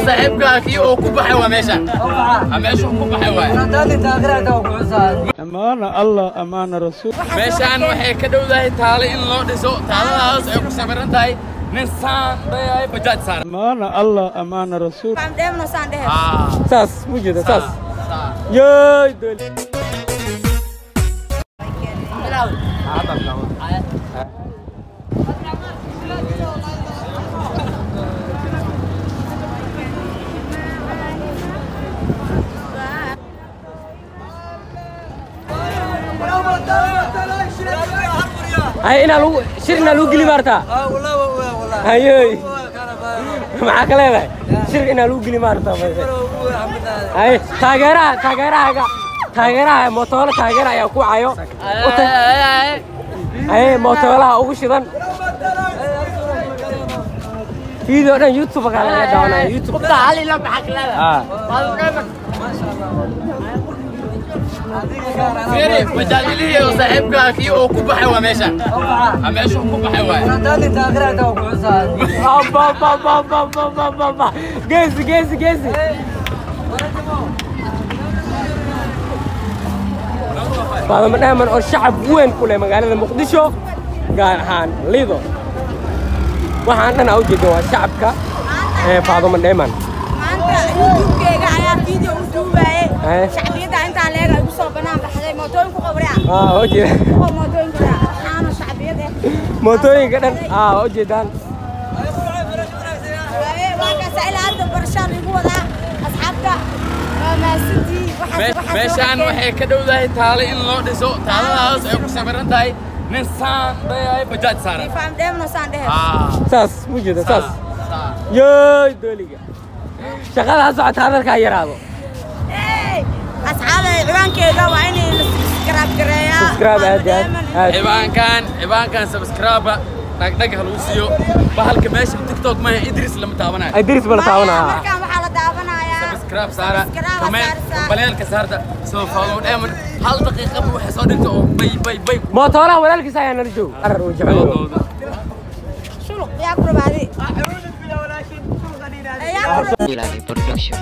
Saaxiibka kii oo ku baxay waa meesha. Meesha ku baxay waa. Amaana Allah, amaana Rasuul. Meeshaan waxay ka dhowdahay taalo in loo dhiso, taaladaas ay ku sawiran tahay nin saan dayay bajaaj saaran. Amaana Allah, amaana Rasuul. Saas mu jeeda saas. Yey dooli. Hay inaa lagu shir inaa lagu geli maartaa? Hayoy. Maxaa ka leedahay? Shir inaa lagu geli maartaa? Hay taageeraha taageerahaaga taageeraha mootoolo taageera ayaa ku cayo. Hay mootoolaha ugu shidan. Video dhan YouTube ka laga daawanaya YouTube. Fiiri, bajaajilihii oo saaxiibka kii oo ku baxay waa meesha. Meesha ku baxay waa. Ba ba ba ba ba ba ba ba. Geesi geesi geesi. Faadama Dheeman oo shacab weyn ku leh magaalada Muqdisho, gaar ahaan Lido. Waxaan dhan u jeedo waa shacabka ee Faadama Dheeman. Maanta YouTube-keyga ayaa video u duubaye. Shacbiyadda intaa leega igu soo banaan baxday mootooyin ku qawraa. Waa jeeda. Oo mootooyin ku raaca. Waxaana shacbiyad eh. Mootooyinka dhan waa u jeedaan. Waa kaas ilaa hadda barashaan igu wadaa asxaabta. Waa mahadsantihiin. Meeshaan waxay ka dhowdahay taalo in loo dhiso, taaladaas ay ku sawiran tahay nin saan dayay bajaaj saaran. Faam dheemno saan dhehe. Saas mu jeeda saas. Yey dooliga. Shaqada ha socota hadalka ha yaraado. Asxaabay ciwaankeyga waa in la subscribe gareeyaa. Subscribe aad aad. Ciwaankan subscribe dhagdhag ha lagu siiyo. Bahalka meesha TikTok ma Idris lama taabanayo. Idris ma la taabanayo. Markaan waxaa la daawanayaa. Subscribe saara. Comment baleelka saarta. Soo follow Dheeman hal daqiiqo waxa soo dhinta oo bay bay bay. Mootoolaha walaalkiis ayaa nala jooga. Arar uu jecel yahay. Shuluq yaa ku rabaadi. Production.